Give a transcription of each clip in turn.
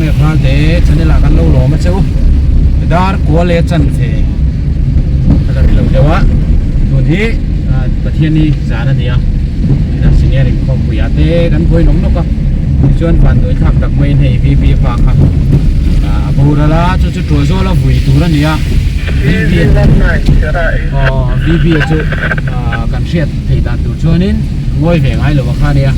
Biak Ralte channel ah kan lo lawm a che u. Dar kua leh chan ve a la ri lo deuh a. Tun hi Pathiani zan a ni a. Ina senior inkhawmpui ah te kan buai nawk nawk a. Tichuan vanduai thlak tak maiin hei VV pa kha a boral a, chu chu Tuahzawl a vui tur a ni a. VV aw VV chu kan hriat theih dan tur chuanin ngawi ve ngai lo a kha nia.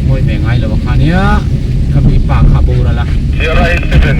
Ngawi ve ngai lo a kha nia. Khami pa kha a boral a. Aw kan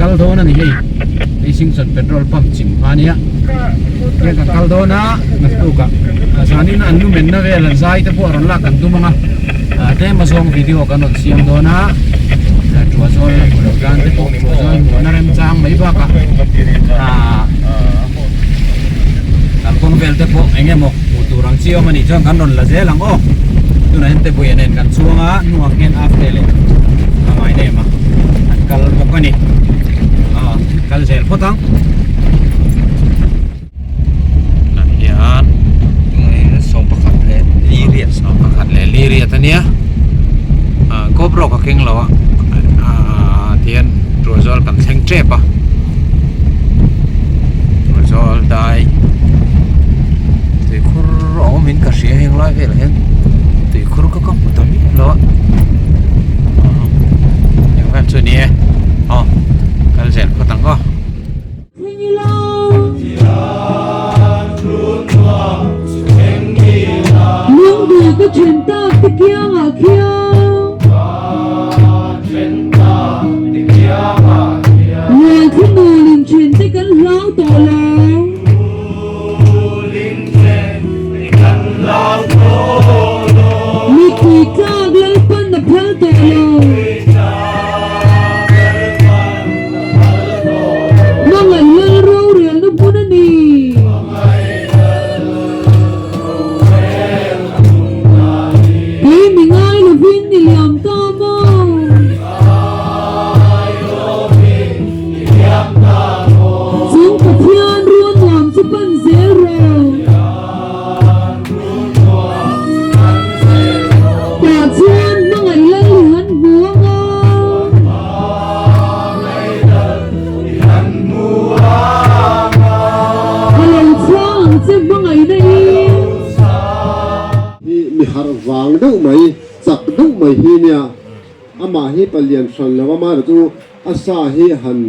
kal dawn a ni hei. Hei Singchon petrol pump chim kha nia. Hian kan kal dawn a naktukah zanin an lu menna vel an zai te pawh a rawn lak kan tum ang a. Tlem a zawng video kan rawn siam dawn a Tuahzawl la hmu lo tan te pawh Tuahzawl hmuhna remchang mai bakah kalkawng vel te pawh eng emaw hmuh tur ang chi awm a nih chuan kan rawn la zel ang aw. Tunah hian Tebuia nen kan chuang a hnungah khian Afte leh a ngai nem a an kal bawk a ni. Kal zel phawt ang. Tah hian sawmpakhat leh li riat sawmpakhat leh li riat a nia ah GoPro ka keng lo a ah tihian Tuahzawl kan thleng tep a Tuahzawl dai tuikhur a awm in ka hria heng lai velah hian tuikhur ka ka hmu ta miah lo a eng vel chu a ni e aw kal zel phawt ang aw. Lungduh ka then tak te kiangah khian Rual thi nul in then te kan hlau tawh lo. Mipui tlak Lalpan a phal tawh lo. Hmangaih lal rorelna hmun a ni. Kei mi ngai lovin i liam ta maw? Chung Pathian rual nuam chu pan zel rawh. Tah chuan hmangaih lal i han hmu ang a. A lo chhuang ang che hmangaihna in. Hi mi harh vang deuh mai, chak deuh mai hi nia. Amah hi palian hran lo a, mahra chu a sa hi han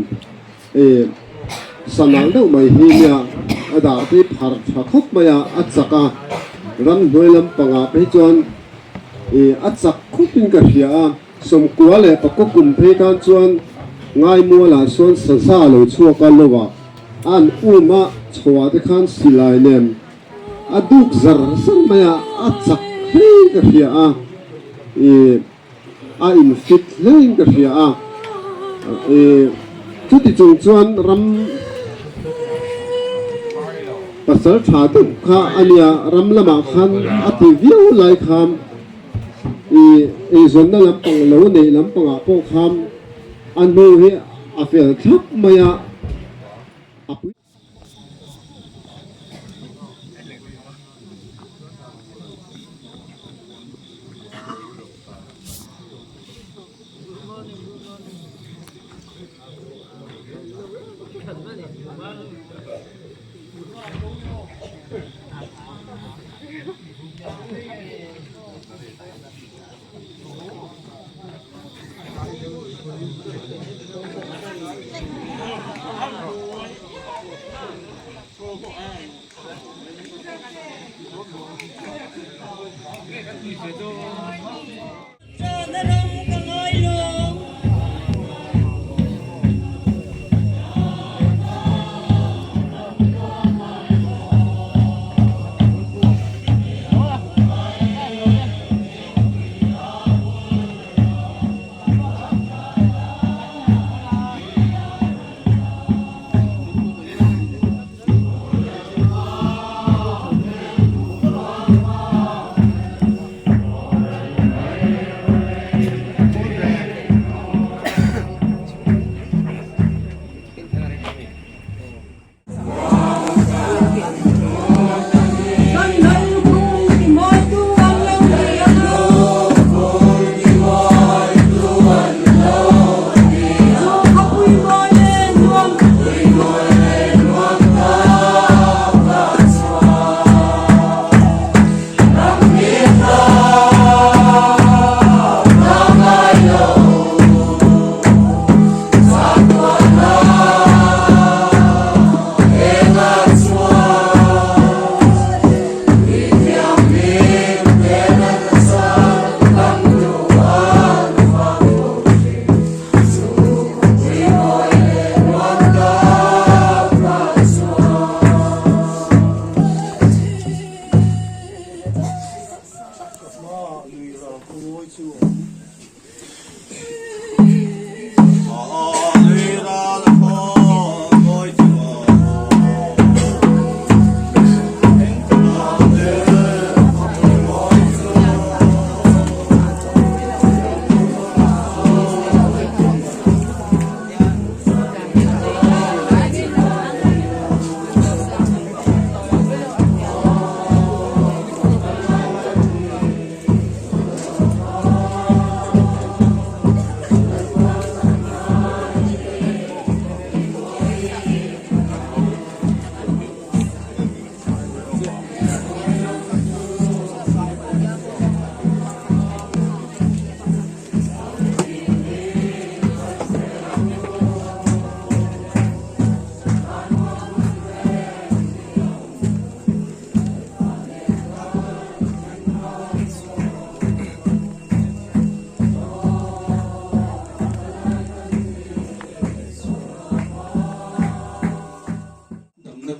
sa nalh deuh mai hi nia. A dar te hi phar tha khawp mai a, a chak a. Ramhnuai lampangah phei chuan a chak khawpin ka hria a. Sawmkua leh Pakua kum phei khan chuan Ngaimualah sawn saza lo chhuak a lo a, an um a chhoah te khan silai nen a duk zar zar mai a, a chak hlein ka hria a, ih a in fit hlein ka hria a, ih chuti chung chuan ram pasal tha deuh kha a nia, ram lamah khan a ti viau lai khan. I eizawnna lampang lo neih lampangah pawh khan a hnu hi a fel thlap mai a, a pui.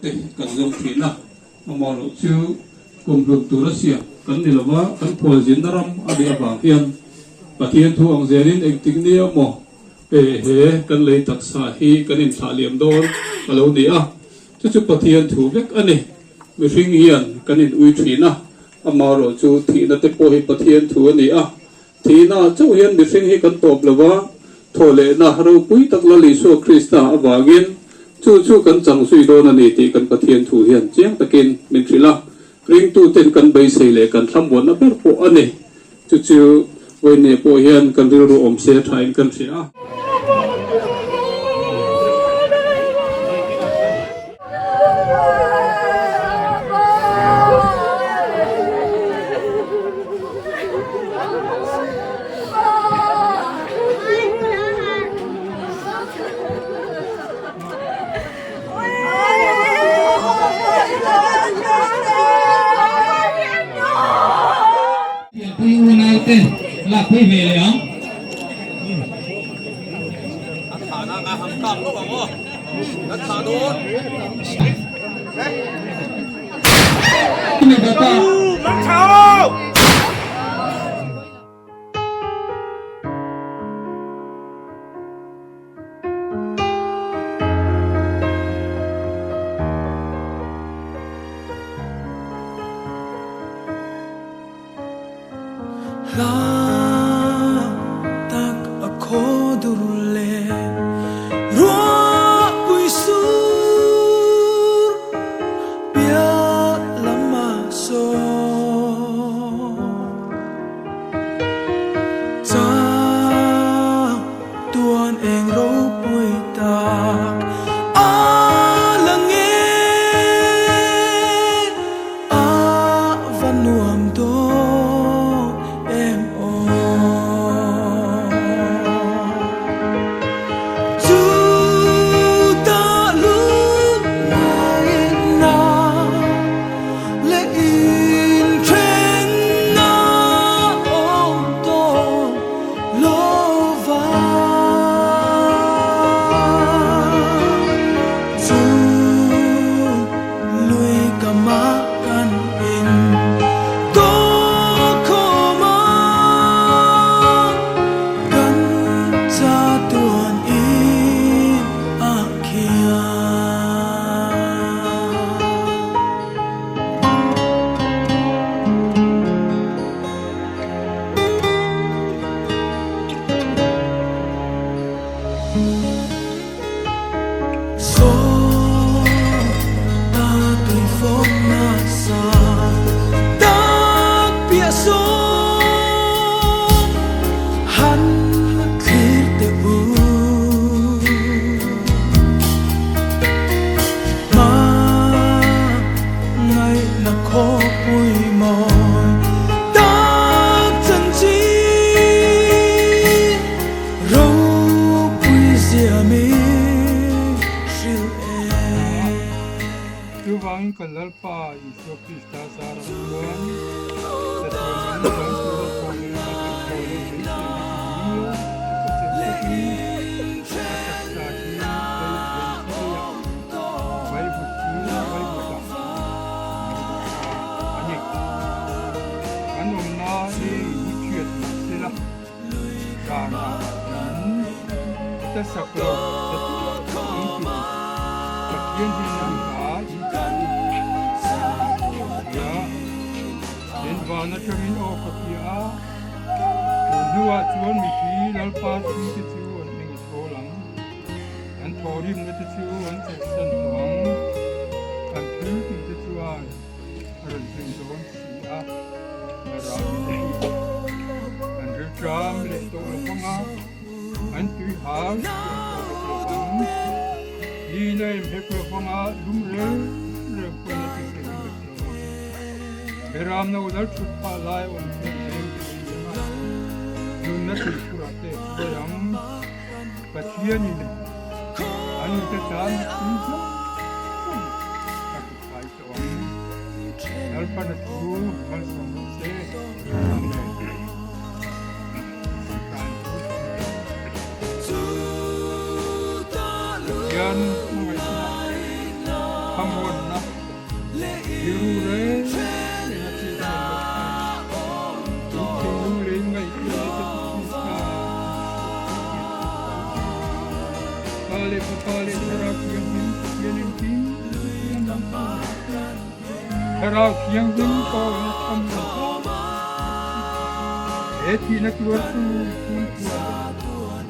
te kan zawng thin a, amaherawh chu kum hlun tura siam kan ni lova, kan khualzinna ram a nih avang hian Pathian thu ang zelin engtik nia maw he he kan lei taksa hi kan inthlah liam dawn a lo ni a, chu chu Pathian thu vek a ni. Mihring hian kan in ui thin a, amaherawh chu thihna te pawh hi Pathian thu a ni a, Thihna chauh hian mihring hi kan tawp lo va, thawhlehna ropui tak Lal Isua Krista avangin chu chu kan chang zui dawn a ni tih kan Pathian thu hian chiang takin min hrilh a, ringtuten kan beisei leh kan thlamuanna ber pawh a ni. Chu chu vawiinne pawh hian kan rilru awm se thain kan hria a. Pianpui unaute lakpui ve leh ang. Hla tak a khaw dur leh ruahpui sur piah lamah sawn chang tuan eng ropui tak a lang e. A va nuam dawn em aw. Chu ta lut ngaihna leh inthenna awm dawn lo va. Chu Lui ka mah kan in tawk khawm a, kan chatuan in a khian. Ropui zia min hrilh e. Chuvangin ka Lalpa Isua Krista zarah chuan chatuan min chuan tura thawhleh a duh thawhleh beiseina hi miau a chelh takin a taksa hi lei leiah vaivut chu vaivutah a lo dah ta a ni. Kan awmna hi i hriat mahsela. Zanah in ta sak lo in ti Pathian hian hla in ti tia in van atangin aw ka ti a, tun hnuah chuan mithi Lalpa thi te chu an eng a thawl ang, an thawhrimna te chu an chawlhsan tawh ang, an thil tih te chuan a rawn zui dawn si a, a rah in a ti. An rilṭam leh tawh lo vang a, an tui hal leh tawh bawk lo vang. Ni in a em hek lo vang a, lum reng reng pawn a ti hreh hrim hek lo vang. Beram no dal thut phah lai a awm chuan veng te ei ang a, nunna tuikhurah te a hruai ang. Pathianin an nute tan tui zawng zawng a ti fai tawh. Lalpana chu malsawm rawh se. Amen. Pathian hmangaihna thamuan. leh Fapa leh Thlarau Thianghlim Pathian engkim Pathian ang ta. Thlarau Thianghlim pawh tham ang ta. He thihna tuartu chhungkua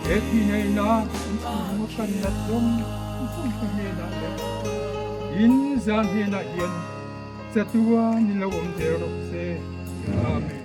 leh he thihna ina an chhunga kan nat zawng zawng te hnenah leh in zan hnenah hian chatuan in lo awm zel rawh se. Amen.